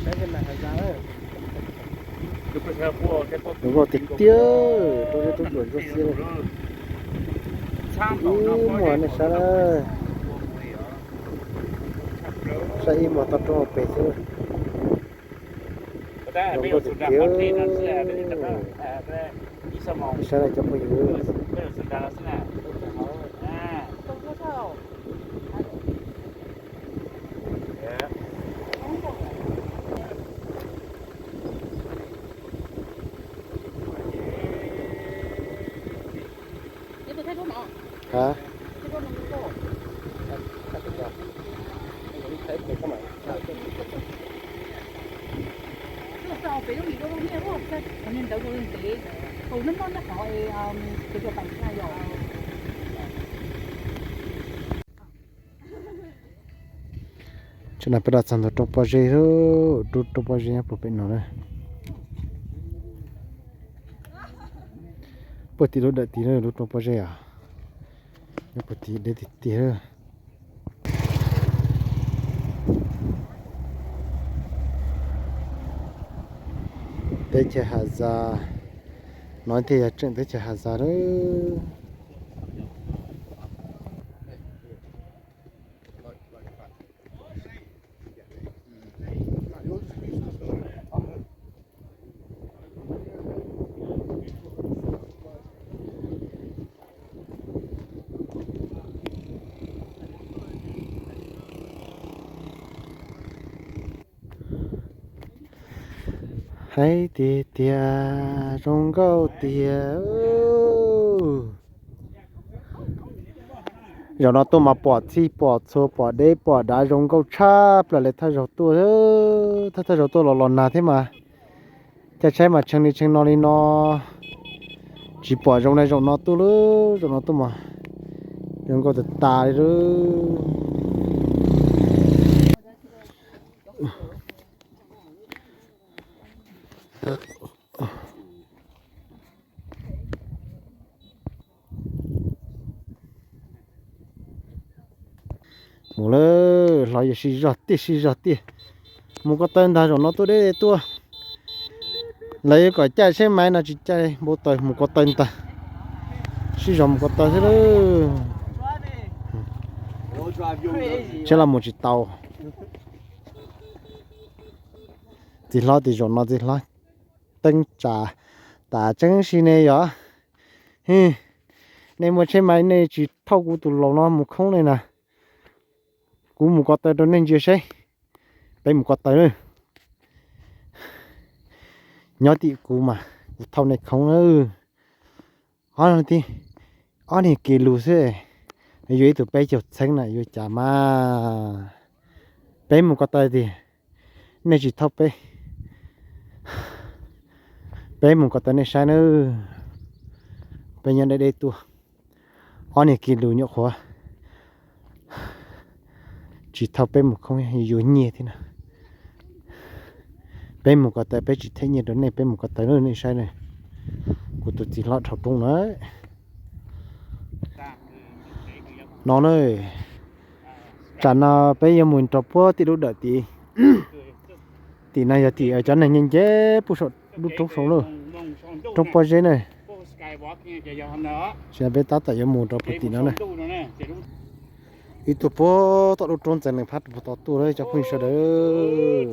Zoo nkauj tiag tiag, rau zeb tub duam ntsuab xiab li. Ib muag nej saib na, saib ib muag toj roob hauv pes xwb. Zoo nkauj tiag tiag. Nej saib na cov phooj ywg. Hả? Tseem no peb los txog ntawm roob pob zeb, roob pob zeb nyob puag pem no na. Puag tim lub dawm tid na, lub roob pob zeb os. Nyob puag tim deb tiag tiag. Teb chaws Hav Zas, no thiaj yog tseem teb chaws Hav Zas lawm. Hais tiag tiag zoo nkauj tiag. Zaum no tuaj mas pom txhij pom txhua pom deb pom dav zoo nkauj tshaj plaws li thawj zaug tuaj, thawj thawj zaug tuaj los los nag thiab mas. Caij tsheb mas tshee li tshee no li no, tsis pom zoo li zaum no tuaj lawm, zaum no tuaj mas zoo nkauj tas tas li lawm. Mus lawm, hlob yuav sib zog tiag sib zog tiag. Mus ko taw ntag, zaum no tuaj deb tuaj. Lawv yuav kom caij tsheb maiv no tsis caij, npau taws mus ko taw ntag. Sib zog mus ko taw thiab lawm. Tsheb los mus tsis tau. Txiv hlob tias zaum no txiv hlob teeb tsam tas tseeb si ne yom. Nej muaj tsheb maiv nej tsis thauj kuv tus laus no mus khoob li na. Kuv mus ko taw rau nej ntsia seb. Peb mus ko taw na. Nyob tim kuv mas kuv thauj nej khoob na. Ob, ob niag kiag lus xwb, yuav ib tug peb caug txheeb na yuav cas mas. Peb mus ko taw tiag, nej tsis thauj peb. Peb mus ko taw nej saib nawb. Peb nyob deb deb tuaj, ob niag kiag lus nyuam qhuav tsis thauj peb mus khoob yuav nyiag thiab na. Peb mus ko taw peb tsis them nyiaj rau nej, peb mus ko taw nej saib na. Kuv tus txiv hlob dhau rooj na. No na, tsam no peb yuav mus rau puag tim lub dawm tid. Tim no yog tim cov neeg nce nce puag saum lub roob saud lawm. Roob pob zeb na. Tam sim no peb tab tom yuav mus rau puag tim no na. Wb tuaj puag tom lub roob ntxeev nees phab rau puag tod tuaj lawm cov phooj ywg sawv daws.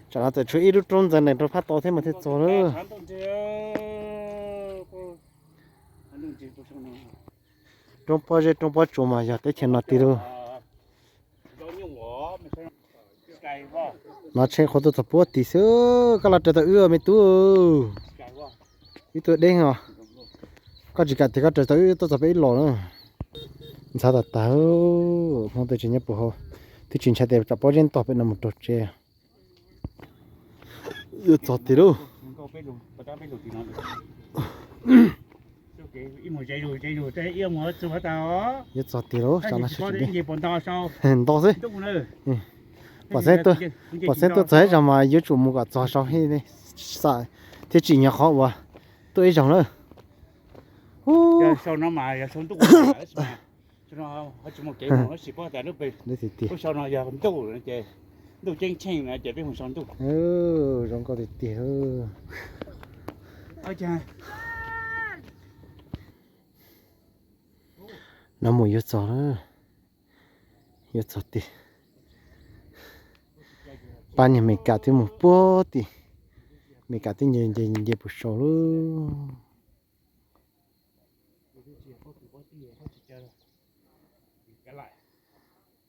Tsam no txawm tshuav ib lub roob ntxeev nees rau phab tod thiab mas thiaj txog lawm. Roob pob zeb roob pob tsuas mas yog teb chaws no tiag lauj. No tsheb qhuav tuaj txog puag tid xwb, koj los raws tau wb me tub. Wb tuaj deb os. Koj tsis kam tias koj raws tau wb tuaj txog peb wb los na. Ntxhab tas tas, Hmoob tej tsev nyob puag hauv, twb tsis ntshai tias tsam pob zeb ntog pem no mus raug tsev. Yuav txog tid lauj. Yuav txog tid lauj, tsam no tsis nto xwb. Pom xeeb tuaj txog ib zaug mas yuav tsum mus kom txog saud thiab tsim nyog qhov uas tuaj ib zaug na. Ho tsis muaj kev mus tab sis paub tas lub pem, lub tiag tiag, lub sau no yog ntuj ces, ntuj ceeb tsheej no ces peb mus sau ntuj. Zoo nkauj tiag tiag. No mus yuav txog lawm, yuav txog tiag. Pab niag Meskas twb mus puag tim, Meskas twb nce nce nce puag saud lawm.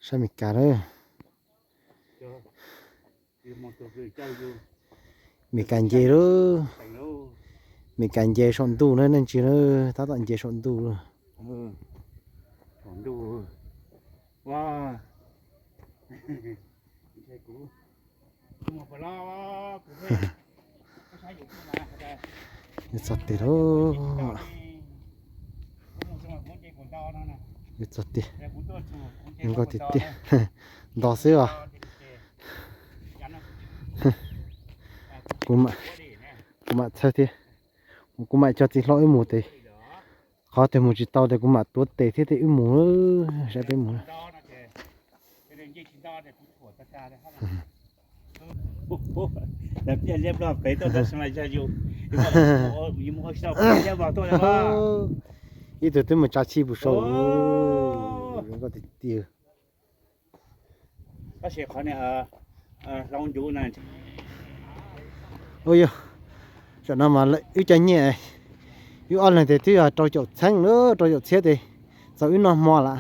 Sab Meskas lawm. Meskas nce lawm. Meskas nce saum ntuj na, nej ntsia na, tab tom nce saum ntuj lawm. Yuav txog tiag lawm. Yuav txog tiag. Zoo nkauj tiag tiag. Nto xwb os. Kuv mam txhawb thiab. Kuv mam coj txiv hlob wb mus tes, qhov twg mus tsis tau tes kuv mam tuav tes thiab tes wb mus, saib peb mus. Ib tug twb mus tsav tshij puag saud. Zoo nkauj tiag tiag. Ua yog, tam no mas wb cov nyiaj, wb ob leeg tes twb yog rau caum txheeb lawm, rau caum txhiab tes txaus wb noj hmo lawm.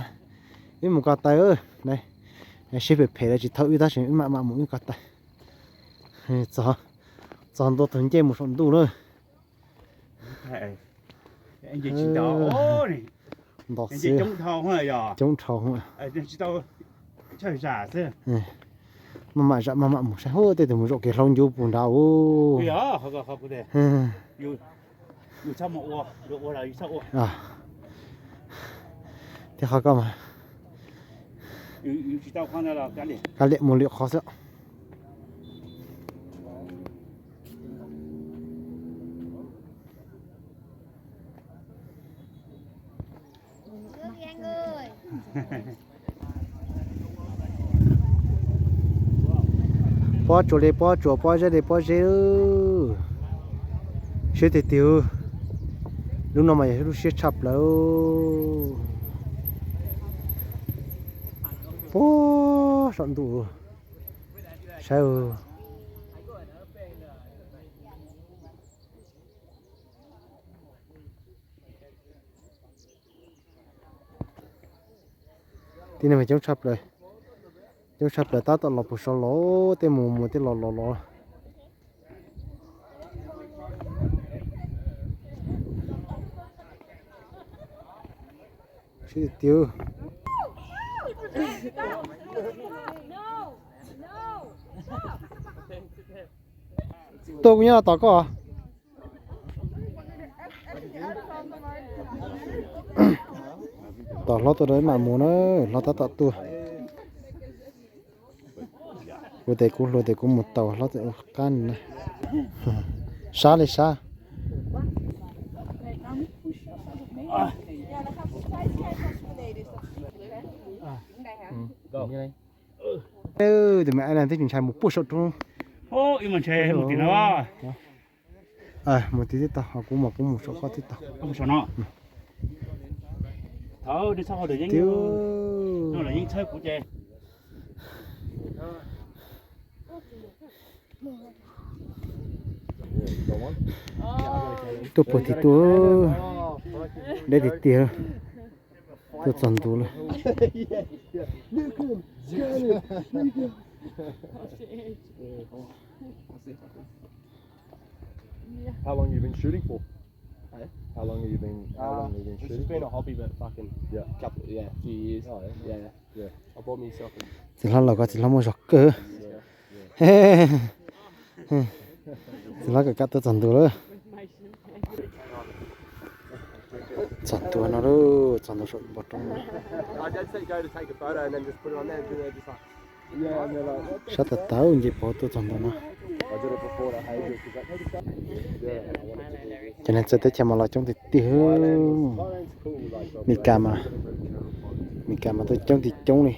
Wb mus ko taw, sib phem phem lawv tsis thauj wb tab sis wb mam mam mus wb ko taw. Txog ntua thaum ncej mus saum ntuj lawm. Nto xwb. Coob dhau. Maj mam zam maj mam mus saib, tej tus mus zaum kev hlau ncuv puag nrad ub. Thiab qhov ko mas kav liam mus lwm qhov xwb. Pob tsuas li pob tsuas, pob zeb li pob zeb. Siab tiag tiag. Lub no mas yog lub siab tshaj plaws. Puag saum ntuj, saib. Tib neeg mas coob tshaj plaws, coob tshaj plaws tab tom los puag saud los, tej mus mus tej los los los. Sib tiag. Tuaj kuv nyob tos koj. Tos hlob tuaj rau ib mam mus na, hlob tab tom tuaj. Kuv tes kuv hluas tes kuv mus tau hlob tes ua qab na. Sab li sab. Tus me ab leeg twb tsis ntshai mus puag saum roob. Mus tim tib tau, kuv mas kuv mus saum koj tib tau. Tuaj puag tim tuaj, deb tiag tiag, tuaj txog ntua lawm. How long you been shooting for? How long have you been, how long have you been shooting for? It's just been a hobby, but fucking, yeah, couple, yeah, few years. Oh, yeah. Yeah, yeah. I bought myself a... Txiv hlob los ko txiv hlob muaj zog kawg. Txiv hlob kawm kab tuaj txog ntua lawm. Txog ntua no lawm, txog ntua saum npoo roob no. I did say go to take a photo and then just put it on there, and then they just like, sab tag tag nce pov tuaj txog ntua no. Cov neeg txawj teb chaws mas los coob tiag tiag. Meskas mas Meskas mas tuaj coob tiag coob li,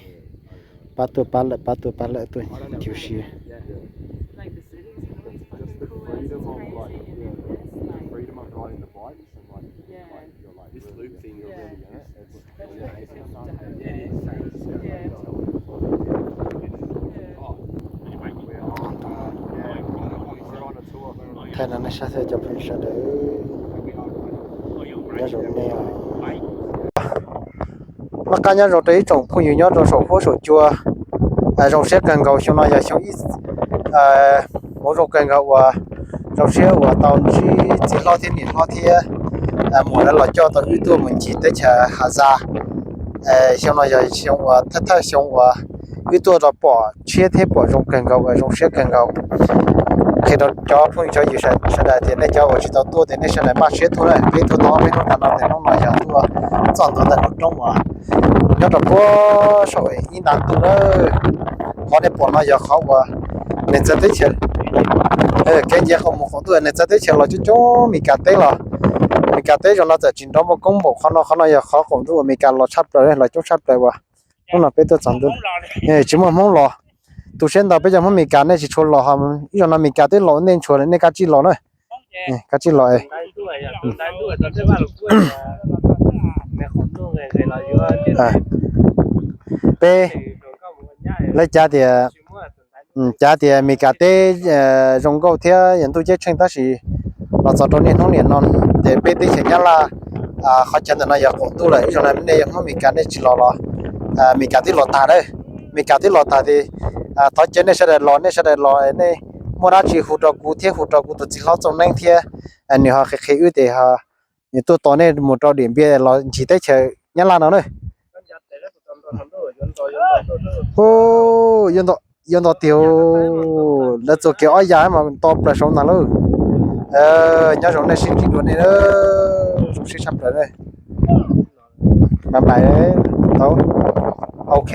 pab tuaj pab lawm, pab tuaj pab lawm, tuaj ncig ua si. Thaij no nej saib thiab cov phooj ywg sawv daws, nyob zoo nej. Noj qab nyob zoo rau ib tsoom phooj ywg nyob rau saum huab saum cua. Zoo siab kawg nkaus, xyoo no yog xyoo ib, hmoov zoo kawg nkaus uas zoo siab uas tau ntsib txiv hlob thiab niam hlob thiab muam lawv los coj tau wb tuaj mus ncig teb chaws Has Zas. Xyoo no yog xyoo uas thawj thawj xyoo uas wb tuaj rau pom tshiab thiab pom zoo kawg nkaus uas zoo siab kawg nkaus. Qhia rau cov phooj ywg cov ywg sawv daws tias nej cov uas tsis tau tuaj tias nej sawv daws npaj siab tuaj na, peb tuaj tau ob peb hnub tas no tias hnub no yog tuaj txog ntua ntawm lub roob uas nyob rau puag saum ib nta ntuj lawm. Qhov nej pom no yog qhov uas nws txawv teb chaws, kev nce qaum mus qaum ntuj, nws txawv teb chaws los coob coob, Meskas teb los, Meskas teb zaum no txawm tsis nrov muaj koob npaum qhov no. Qhov no yog qhov qaum ntuj uas Meskas los tshaj plaws, los coob tshaj plaws uas hnub no peb tuaj txog ntua tsis muaj Hmoob los. Tu siab ntau peb cov Hmoob Meskas nej tsis tshua los, ib zaum no Meskas twb los ua ntej ntshua lawm, nej kav tsij los na. Kav tsij los. Peb, lawv cav tias, cav tias Meskas teb zoo nkauj thiab yog ntuj ceeb tsheej, tab sis los txog rau niaj hnub niam no ces peb teb chaws Nyab Laj qhov chaw ntawm no yog qaum ntuj lawm. Ib zaum no nej yog Hmoob Meskas nej tsis los los, Meskas twb los tag lawm. Meskas twb los tag ces thov caw nej sawv daws los, nej sawv daws los nej muaj dab tsi hu rau kuv thiab hu rau kuv tus txiv hlob Txooj Neeb thiab, nws ho qhia qhia wb ces nws tuaj tos nej mus rau Diam Npias los ncig teb chaws Nyab Laj no na. Yuav nto tiag, lawv txua kiag ob yam mas nto plaws saud ntag lauj. Nyob zoo nej, sib ntsib dua nej, zoo siab tshaj plaws. Bye bye, tau, ok.